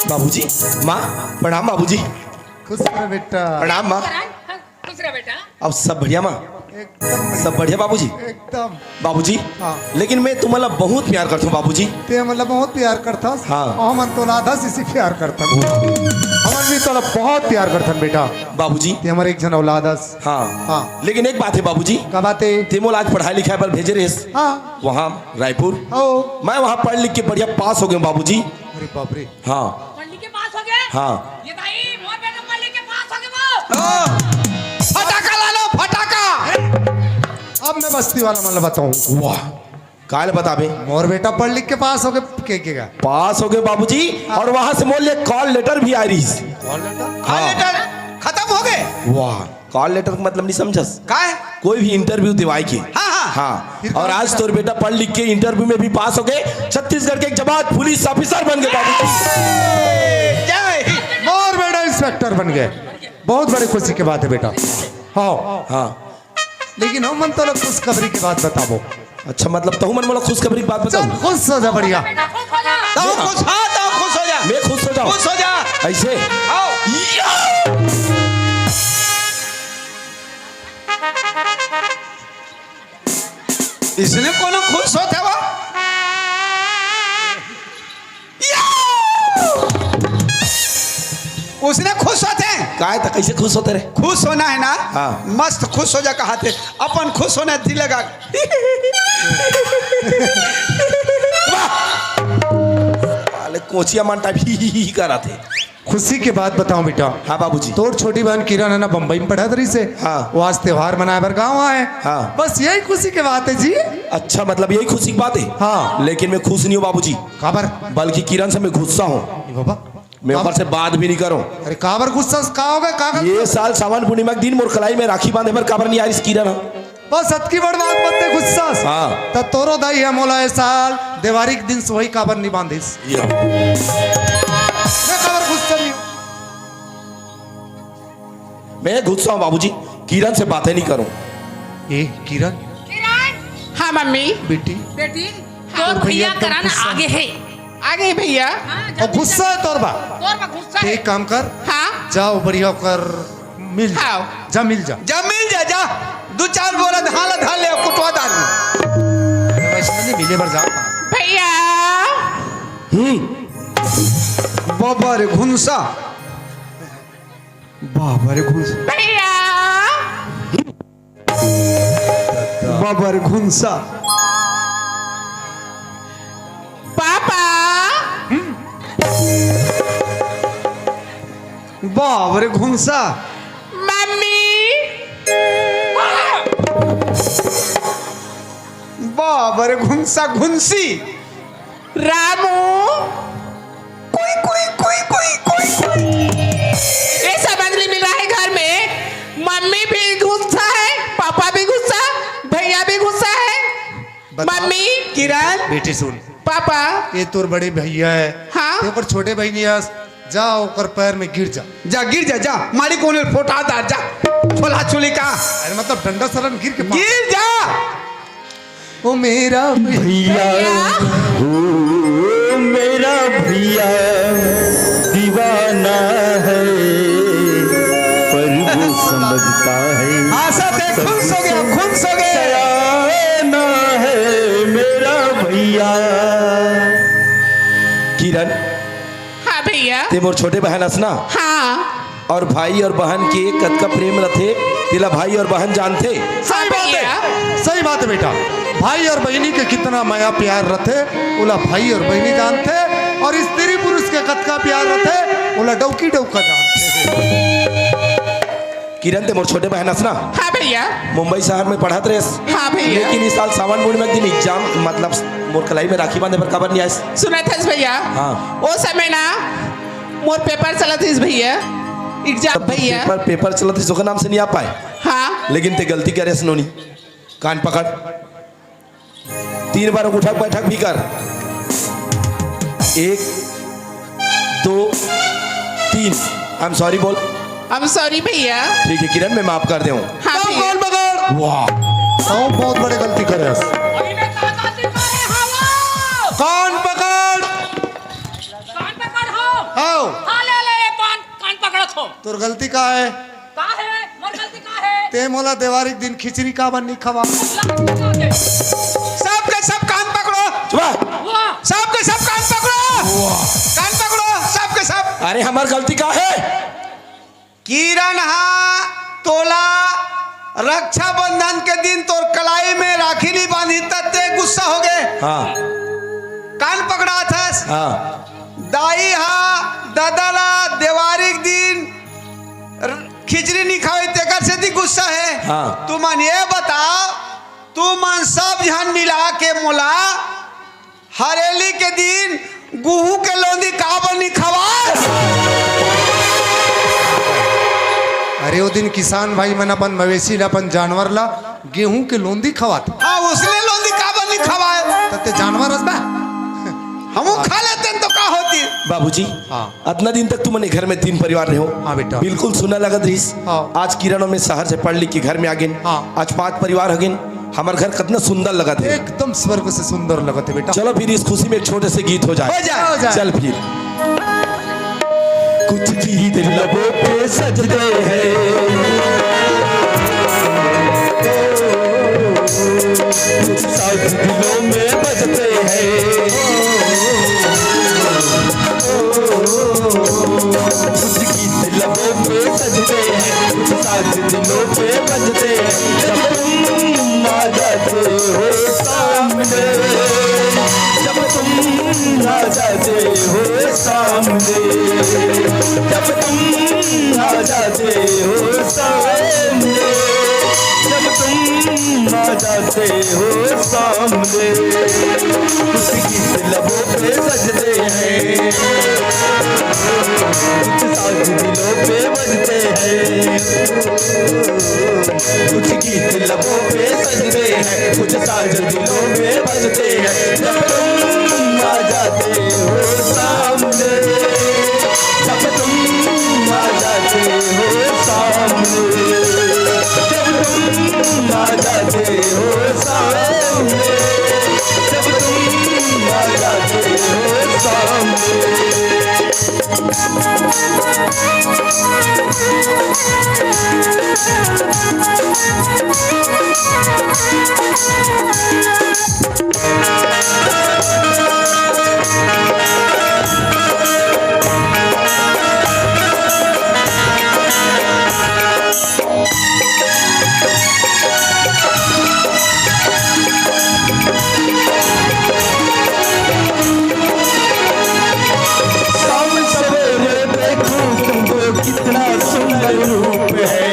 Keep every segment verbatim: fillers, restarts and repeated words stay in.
बाबूजी, माँ, प्रणाम बाबूजी। खुश रह बेटा। प्रणाम माँ। खुश रह बेटा। अब सब बढ़िया माँ? एकदम बढ़िया। सब बढ़िया बाबूजी? एकदम। बाबूजी, हाँ। लेकिन मैं तुम्हाला बहुत प्यार करता हूँ बाबूजी। ते मतलब बहुत प्यार करता। हाँ। हमन तो आधा से प्यार करता। हमन भी तो बहुत प्यार करता बेटा। बाबूजी। ते हमारे एक जन औलाद हस। हाँ। हाँ। लेकिन एक बात है बाबूजी। का बात है? ते मोला आज पढ़ाई लिखाई पर भेजे रहे। हाँ। वहाँ रायपुर। ओ। मैं वहाँ पढ़ लिख के बढ़िया पास हो गया हूँ बाबूजी। अरे बाप रे। हाँ। पढ़ लिख के पास हो गए? हाँ। ये भाई, मोर बेटा पढ़ लिख के पास हो गए वो। ओ, फटाका ला लो, फटाका। अब मैं बस्ती वाला मन ल बताऊं। वाह, काल बताबे। मोर बेटा पढ़ लिख के पास हो गए, के, के का? पास हो गए बाबूजी। हाँ। और वहां से मोर लिए कॉल लेटर भी आ रही। Call letter? हाँ। कॉल लेटर खत्म हो गए। वाह। कॉल लेटर के मतलब नहीं समझस? का है? कोई भी इंटरव्यू दिवाए के। हाँ, हाँ। हाँ। फिर और आज तोर बेटा पढ़ लिख के इंटरव्यू में भी पास हो गए, छत्तीसगढ़ के एक जवान पुलिस ऑफिसर बन गए बाबूजी। जय हिंद। मोर बेटा इंस्पेक्टर बन गए, बहुत बड़ी खुशी की बात है बेटा। हाँ। हाँ। लेकिन हमन तो खुशखबरी की बात बताबो। अच्छा, मतलब तहू मन मोला खुशखबरी की बात बताओ। चल, खुश हो जा, बढ़िया। तहू खुश, हाँ, तहू खुश हो जा। मैं खुश हो जाऊं? खुश हो जा। ऐसे? आओ। या! इसने कोनो खुश होथे वो? या! उसने खुश होथे। काय त कैसे खुश होथे रे? खुश होना है ना? हाँ। मस्त खुश हो जा, कहाथे। अपन खुश होना दिल लगा। वाह! साले कोचिया मन टाइप ही, ही, ही, ही कराथे। खुशी के बात बताऊं बेटा। हाँ बाबूजी। तोर छोटी बहन किरण है ना, बम्बई में पढ़त रहिसे। हाँ। वो आज त्योहार मनाए बर गाँव आए। हाँ। बस यही खुशी के बात है जी। अच्छा, मतलब यही खुशी की बात है? हाँ। लेकिन मैं खुश नहीं हूँ बाबूजी। काबर? बल्कि किरण से मैं गुस्सा हूँ। ए बाबा। मैं काबर? ओकर से बात भी नहीं करूँ। अरे काबर गुस्सा, का हो गया? का गलती? ये साल सावन पूर्णिमा के दिन मोर कलाई में राखी बांधे बर काबर नहीं आ रही किरण? बस अतकी बड़ बात मत ते गुस्सा। हाँ। त तोरो दाई है मोला ए साल देवारी के दिन सोहई काबर नहीं बांधिस? ये। मैं काबर गुस्सा नहीं? मैं गुस्सा हूँ बाबूजी, किरण से बातें नहीं करूँ। ए किरण। किरण। हाँ मम्मी। बेटी। बेटी, हाँ। तोर भैया भैया तोर करण गुस्सा। आगे है। आगे भैया। हाँ, और जल्दी, गुस्सा जल्दी। है तोर बा। तोर बा गुस्सा ते है। एक काम कर। हाँ। जाओ बढ़िया कर मिल जा। हाँ। जा मिल जा। जा मिल जा, जा। दू चार बोरा धान ला धान ले, कुटवा दान। वैसे नहीं मिले बर जा। भैया। हम्म। बाबा रे घुनसा। बाबा रे घुनसा। भैया। बाबा रे घुनसा। पापा। बाबा रे घुनसा। मम्मी। बाबा रे घुनसा घुनसी। रामू। कोई, कोई, कोई, कोई, कोई, कोई। ये समझ नहीं मिल रहा है घर में। मम्मी भी गुस्सा है, पापा भी गुस्सा, भैया भी गुस्सा है। बता। मम्मी। किरण। बेटी सुन। पापा। ये तोर बड़े भैया है। हाँ। ये ओकर छोटे बहनी है। जा ओकर पैर में गिर जा। जा गिर जा, जा। मारी कोने फोटा दा, जा। छोला छोली का। अरे मतलब डंडा सरन गिर के पास। गिर जा। ओ मेरा भैया, भैया। ओ मेरा भैया दीवाना है, पर वो समझता है। हाँ, सब देख, खुश हो गया, खुश हो गया। सयाना है मेरा भैया। किरण, हाँ भैया। ते मोर छोटे बहन अस ना? हाँ। और भाई और बहन के कतका प्रेम रथे, तेला भाई और बहन जानथे। सही बात है, भैया। सही बात है बेटा। भाई और बहिनी के कितना मया प्यार रथे, ओला भाई और बहिनी जानथे, और स्त्री पुरुष के कतका प्यार रथे, ओला डौकी डौका जानथे। किरण, ते मोर छोटे बहन अस ना? हाँ भैया। मुंबई शहर में पढ़त रहेस। हाँ भैया। लेकिन इस साल सावन पूर्णिमा के दिन एग्जाम, मतलब मोर कलाई में राखी बांधे बर काबर नहीं आइस? सुनत हस भैया? हाँ। ओ समय ना मोर पेपर चलत रहिस भैया, एग्जाम तब भैया। पेपर, पेपर चलत रहिस, ओकर नाम से नहीं आ पाए। हाँ। लेकिन ते गलती करेस नोनी, कान पकड़, तीन बार उठक बैठक भी कर। एक, दो, तीन। I'm sorry बोल। I'm sorry भैया। ठीक है किरण, मैं माफ कर दे हूँ। हाँ भैया। कान पकड़। वाह। तो बहुत बड़े गलती करेस। वही में का गलती करे हवो? कान पकड़। आओ। हाँ, ले, ले, ले, पान, कान पकड़त हो। तोर गलती का है? का है? मोर गलती का है? ते मोला देवारी के दिन खिचड़ी काबर नहीं खवा? सबके सब कान पकड़ो। चुप। वाह। सबके सब कान पकड़ो। वाह। कान पकड़ो, सबके सब। अरे, हमर गलती का है? किरण हा तोला रक्षाबंधन के दिन तोर कलाई में राखी नहीं बांधी, त ते गुस्सा हो गए। हाँ। कान पकड़ाथस। हाँ। दाई हा ददा ला देवारी के दिन र-, खिचड़ी नहीं खावे, तेकर सेती गुस्सा है। हाँ। तुमन ये बताओ, तुमन सब झन मिला के मोला हरेली के दिन गुहू के लोंदी काबर नहीं खवास? अरे, वो दिन किसान भाई मन अपन मवेशी ला, अपन जानवर ला गेहूं के लोंदी खवात। हाँ, उसने लोंदी काबर नहीं खवाए? त ते जानवर हस बा। हमू खा लेते तो का होती? बाबूजी, हाँ। अतना दिन तक तुमन ए घर में तीन परिवार रहे हो। हाँ बेटा। बिल्कुल सुन्ना लगत रहिस। हाँ। आज किरण में शहर से पढ़ लिख के घर में आ गेन। हाँ। आज पांच परिवार हो गेन। हमर घर कितना सुंदर लगत है। एकदम स्वर्ग से सुंदर लगत है बेटा। चलो फिर इस खुशी में एक छोटे से गीत हो जाए। हो जाए। हो जाए। चल फिर। कुछ गीत लबों पे सजते हैं, कुछ साज दिलों में बजते हैं। कुछ गीत लबों पे सजते हैं, कुछ साज दिलों पे बजते हैं। जब तुम आ जाते हो सामने, जब तुम आ जाते हो सामने, जब तुम आ जाते हो सामने, जब तुम आ जाते हो सामने, कुछ गीत लबों पे सजते हैं, कुछ साज दिलों पे बजते हैं। कुछ गीत लबों पे सजते हैं, कुछ साज दिलों में बजते हैं। जब तुम आ जाते हो सामने, जब तुम आ जाते हो सामने, जब तुम आ जाते हो सामने, जब तुम आ जाते हो सामने। शाम सवेरे देखूं तुमको, कितना सुंदर रूप है।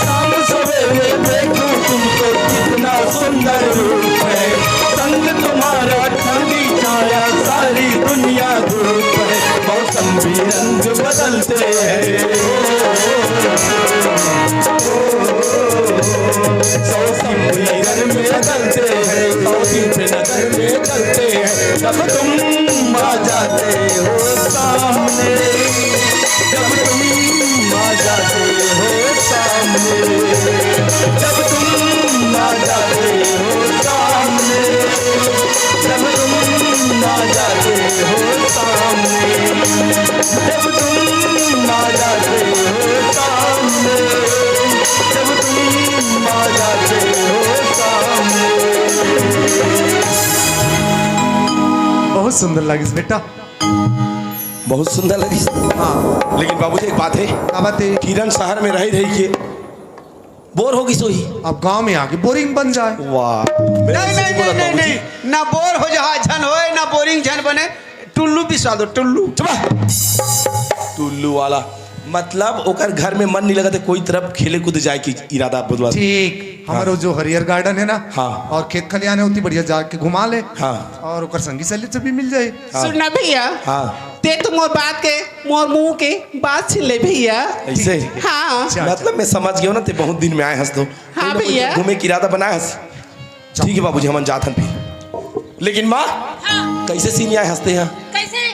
शाम सवेरे देखूं तुमको, कितना सुंदर रूप है। संग तुम्हारा ठंडी छाया, सारी दुनिया धूप है। मौसम भी रंग बदलते हैं। मौसम भी रंग बदलते हैं। सौ दिन पे नजर में चलते हैं। जब तुम आ जाते हो सामने, जब तुम आ जाते हो सामने, जब तुम आ जाते हो सामने, जब तुम आ जाते हो सामने, जब तुम आ जाते हो सामने, जब तुम आ जाते हो सामने। बहुत सुंदर लगिस बेटा। बहुत सुंदर लगिस। हाँ। लेकिन बाबूजी, एक बात है। का बात है? किरण शहर में रही रही के बोर हो गिस होही। अब गांव में आके बोरिंग बन जाए। वाह। नहीं, नहीं, नहीं, नहीं, नहीं। ना बोर हो जा, झन होए, ना बोरिंग झन बने। टुल्लू बिसा दो, टुल्लू। चुप। टुल्लू वाला मतलब ओकर घर में मन नहीं लगत है, कोई तरफ खेले कूदे जाए के इरादा बदला। ठीक, हमारे हाँ। जो हरियर गार्डन है ना, हाँ। और खेत खलियान है, उतनी बढ़िया जाके घुमा ले। हाँ। और ओकर संगी सहेली से भी मिल जाए। हाँ। सुनना भैया, हाँ। ते तो मोर बात के, मोर मुंह के बात छीन ले भैया। ऐसे? हाँ। अच्छा, मतलब मैं समझ गया ना, ते बहुत दिन में आए हस तो। हाँ कोई ना कोई भैया। घूमे के इरादा बनाए हस। ठीक है बाबूजी, हमन जात हन फिर। लेकिन माँ, हाँ। कैसे सीन आए हंसते हैं? कैसे?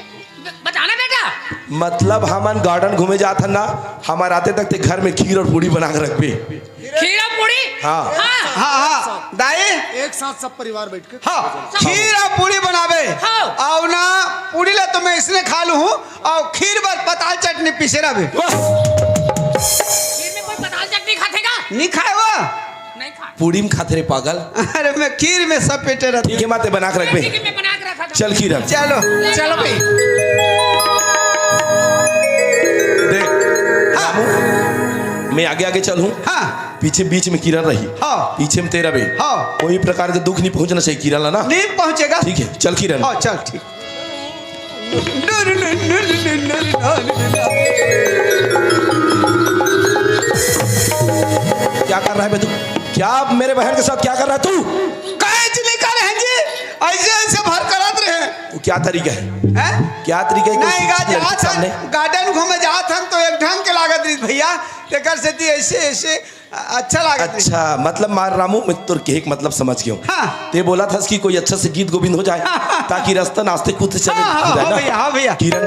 ब-, बताना बेटा। मतलब हमन गार्डन घूमे जात हन ना, हमर आते तक ते घर में खीर और पूड़ी बना के रखबे। खीर और पूड़ी? हाँ। हाँ। हाँ, हाँ। दाई, साथ सब परिवार बैठ के हाँ, खीर अउ पूड़ी बनाबे। हाँ। अउ ना, पूड़ी ला तो मैं इसने खा लूँ हूँ, अउ खीर बर पताल चटनी पीसे रहबे। खीर में कोई पताल चटनी खाथे का? नहीं खाए वो। नहीं खाए। पूड़ी में खाथे रे पागल। अरे, मैं खीर में सब पेटे रहते। ठीक है, माते बना के रखबे। ठीक है, मैं बना के रखा था। चल खीर अब। चलो। चलो भाई। देख, हाँ। रामू, मैं आगे आगे चलूँ। हाँ। पीछे बीच में किरण रही। हाँ। पीछे में तेरा भी। हाँ। कोई प्रकार के दुख नहीं पहुंचना चाहिए किरण ला ना। नहीं पहुंचेगा। ठीक है, चल किरण। हाँ, चल, ठीक। क्या कर रहा है बे तू? क्या मेरे बहन के साथ क्या कर रहा है तू? काहे जी नहीं कर रहे हैं जी? ऐसे ऐसे भर करत रहे। वो क्या तरीका है? हैं? क्या तरीका है? कोई नहीं, चीज गा-, लड़की जात सामने? हन, गार्डन घूमे जात हन तो एक ढंग के लागत रही भैया, तेकर सेती ऐसे ऐसे अच्छा लागत रही। अच्छा, मतलब मार रामू, मैं तोर कहे के मतलब समझ गयो। हाँ। ते बोला था कि कोई अच्छा से गीत गोविंद हो जाए, हाँ, हाँ, हाँ। ताकि रास्ता नाचते कूदते चले, हाँ, हाँ, हो जाए हाँ ना? भैया, हाँ भैया। किरण,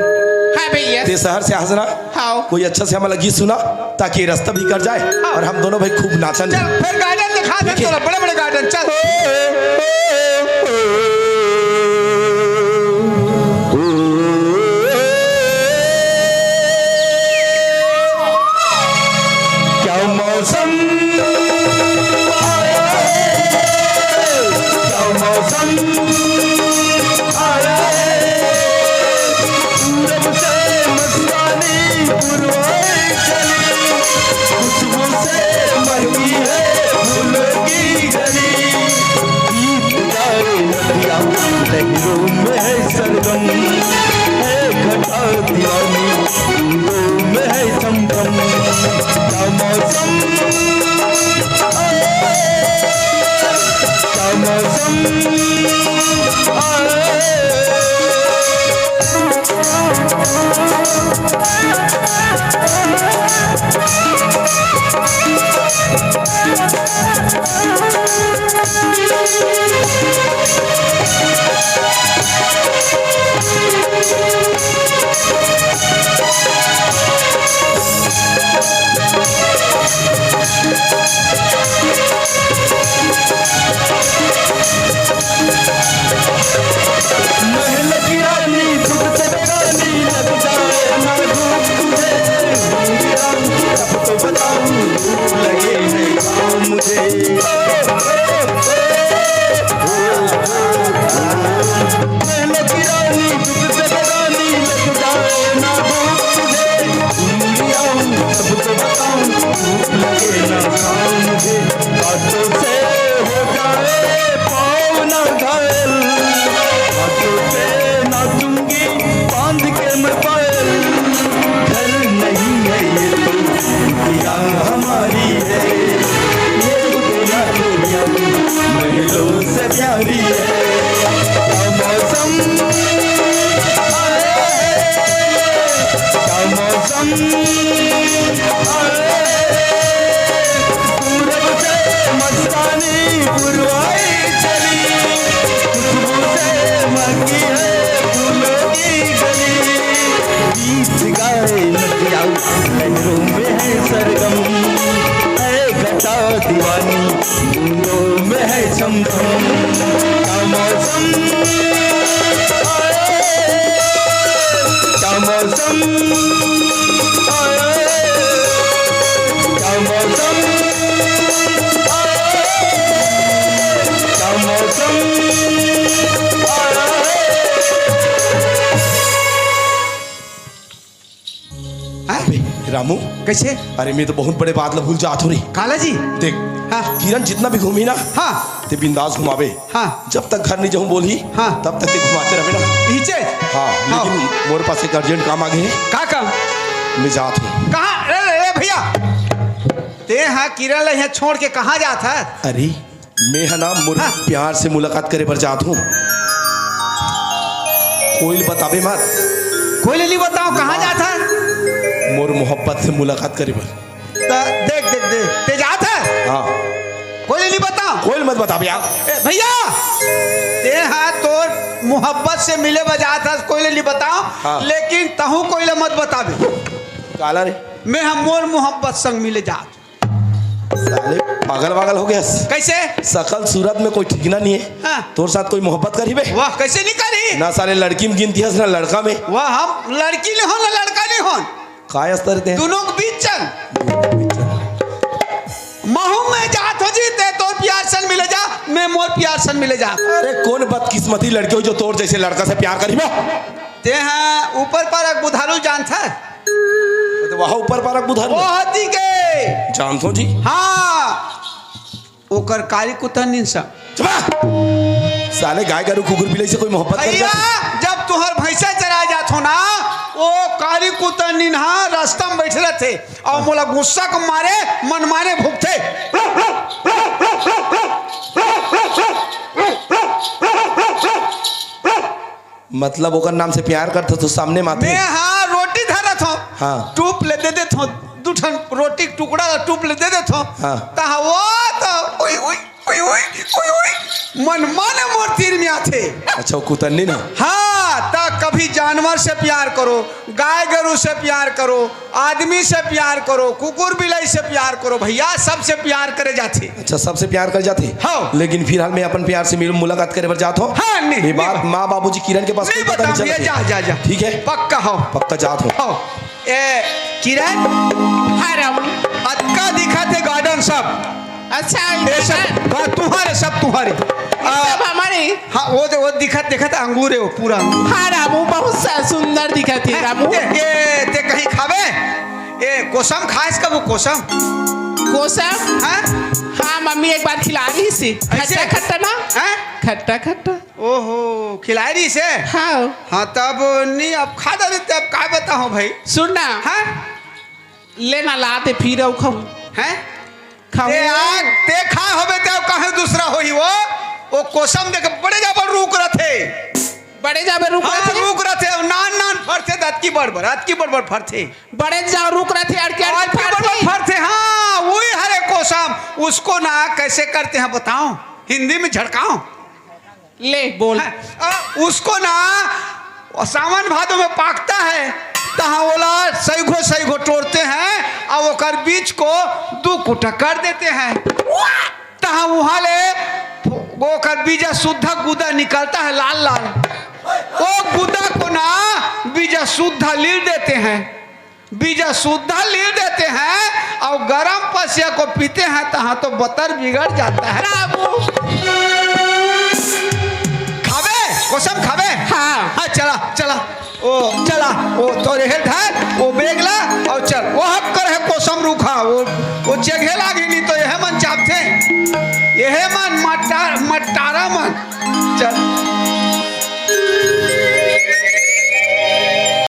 हाँ भैया। ते शहर से आहस ना, हाँ। कोई अच्छा से हमला गीत सुना, ताकि रास्ता भी कर जाए हाँ। और हम दोनों भाई खूब नाचन। चल, फिर गार्डन दिखा दे ठीक है। तोला, बड़े बड़े गार्डन, चल। क्या मौसम आया है, क्या मौसम आया है, पूरब से मस्तानी पुरवाए चली, खुशबू से महकी है फूलों की गली। गीत गाए नदिया, लहरों में है सरगम, है घटा दीवानी, बूंदों में है छमछम। क्या मौसम, क्या मौसम, महल की रानी, खुद से बेगानी, लग जाए ना धूप तुझे। अब तो बताऊं, लगे नहीं पाँव मुझे। महल की रानी, खुद से बेगानी, लग जाए ना धूप तुझे। घूम लिया हूँ, अब तो बताऊं, धूप लगे ना पाँव मुझे। बातों से हो जाए पाँव ना घायल, हाथों पे नाचूंगी बांध के मैं पायल। घर नहीं है ये तो, दुनिया हमारी है, ये दुनिया, दुनिया महलों से प्यारी है। क्या मौसम आया है, क्या मौसम आया है, पूरब से मस्तानी पुरवाई चली, खुशबू से महकी है फूलों की गली। गीत गाए नदिया, लहरों में है सरगम, है घटा दीवानी, बूंदों में है छमछम। क्या मौसम आया, क्या मौसम आया, क्या मौसम आया, क्या मौसम आया। हाँ? अबे, रामू। कैसे? अरे, मैं तो बहुत बड़े बात ला भूल जात हूँ रे। काला जी? देख, हाँ। किरण जितना भी घूमी ना, हाँ। ते बिंदास घुमावे। हाँ। जब तक घर नहीं जाऊँ बोली, हाँ। तब तक ते घुमाते रहे ना। इचे? हाँ, हाँ। लेकिन मोरे पास एक urgent काम आ गए है। का काम? मैं जात हूँ। कहाँ? अरे, अरे, भैया, ते हाँ किरण ला यहाँ छोड़ के कहाँ जात है? अरे, मैं है ना, मोर हाँ। प्यार से मुलाकात करे बर जात हूँ। कोई ल बताबे मत। कोई ल नहीं बताओ, कहाँ जात है? मोर मोहब्बत से मुलाकात करे बर। त देख, देख, देख, ते जात है? हाँ। कोई ल नहीं बताओ। कोई ल मत बताबे यार। ए, भैया, ते हाँ तोर मोहब्बत से मिले बर जात है, कोई ल नहीं बताओ, हाँ। लेकिन तहूँ कोई ल मत बताबे। काला रे? मैं हम मोर मोहब्बत संग मिले जात। साले पागल वागल हो गया। कैसे? सकल सूरत में कोई ठिकाना नहीं है। हाँ। तोर साथ कोई मोहब्बत करी बे? वाह, कैसे नहीं करी? ना साले लड़की में गिनती है, ना लड़का में। वाह, हम लड़की नहीं हो, ना लड़का नहीं हो। काय स्तर ते? दोनों के बीच चल। महू में जात हो जी, ते तोर प्यार सन मिले जा, मैं मोर प्यार सन मिले जा। अरे कौन बदकिस्मती लड़की हो जो तोर जैसे लड़का से प्यार करी बे? ते हाँ ऊपर पारक बुधारू जानत है? तो वहाँ ऊपर पारक बुधारू? वो हती के। जानत हो जी। हाँ। ओकर कारी कुतरनीन सा। चुप! साले गाय गरु कुकुर बिलाई से कोई मोहब्बत कर भैया, जाती? जब तुहर भैंसा चरा जात हो ना, वो कारी कुतरनीन हा रास्ता में बैठे रहते और मोला गुस्सा के मारे मन मारे भुगते। मतलब ओकर नाम से प्यार करत हो तो सामने माथे? मैं हाँ रोटी धरत हो। हाँ। टूप ले दे देत हो, दू ठन रोटी के टुकड़ा ला टूप ले दे देत हो। हाँ। तहा वो तो उई, उई, उई, उई, उई, उई। मन माने मोर तीर में आथे। अच्छा, वो कुतरनीन हा? हाँ, ता कभी जानवर से प्यार करो, गाय गरु से प्यार करो, आदमी से प्यार करो, कुकुर बिलाई से प्यार करो भैया, सबसे प्यार करे जाथे। अच्छा, सबसे प्यार करे जाथे? हाँ। लेकिन फिलहाल मैं अपन प्यार से मिल-, मुलाकात करे बर जात हो। हाँ, नहीं, ये बात नहीं। माँ बाबूजी किरण के पास नहीं कोई पता नहीं बताऊँ भैया, चलत हे। जा, जा, जा। ठीक है? पक्का हो। पक्का जात हो। हो। ए, किरण? हाँ, रामू। अतका दिखत हे garden सब। अच्छा, ये सब, हाँ, तुम्हारे, सब तुम्हारे। ये आ, सब हमारे। हाँ, वो दे-, वो दिखत, दिखत अंगूर है, वो पूरा अंगूर। हाँ, रामू, बहुत सा-, सुंदर दिखत है, हैं? रामू। ये, ये, ते कहीं खावे? ए, कोसम खाएस कभू कोसम? कोसम? हाँ? हाँ, मम्मी एक बार खिला रही थी। ऐसे? खट्टा, खट्टा ना? हाँ? खट्टा, खट्टा। ओहो, खिला रही से? हाँ। हाँ, तब नहीं, अब खा डाले, तब का बताऊँ भाई? सुन ना। हाँ? ले ना, लाते फिर अउ खाऊं। हैं? खाऊं। ते आग, ते खा होबे, ते कहे दूसरा होई वो? वो कोसम देख, बड़े जाबर रूख रथे। बड़े जाबर रूख हाँ, रथे? रूख रथे, नान नान फरथे, अतकी बड़ बड़, अतकी बड़ बड़ फरथे। बड़े जा रूख रथे, अड़के अड़के अतकी बड़ बड़ फरथे। फरथे, हाँ, वही हरे कोसम। उसको ना कैसे करते हैं बताओ, हिंदी में झड़काओ। ले, बोल। हाँ, आ, उसको ना सावन भादो में पाकता है, तहाँ ओला सैघो सैघो टोरते हैं और ओकर बीज को दू कुटा कर देते हैं। तहाँ उहाँ ले ओकर बीजा सुद्धा गुदा निकलता है, लाल लाल। वो गुदा को ना बीजा सुद्धा लील देते हैं। बीजा सुद्धा लील देते हैं और गरम पसिया को पीते हैं, तहाँ तो बतर बिगड़ जाता है। बाबू। खाबे? कोसम खाबे? हाँ। हाँ, चला, चला। ओ, चला। ओ, तोरे हे धर, ओ, बेग ला, और चल। वो हक कर है कोसम रूखा, वो, वो चेघे लागे नहीं तो यह मन चापथे। यह मन मट्टा-, मट्टारा मन। चल।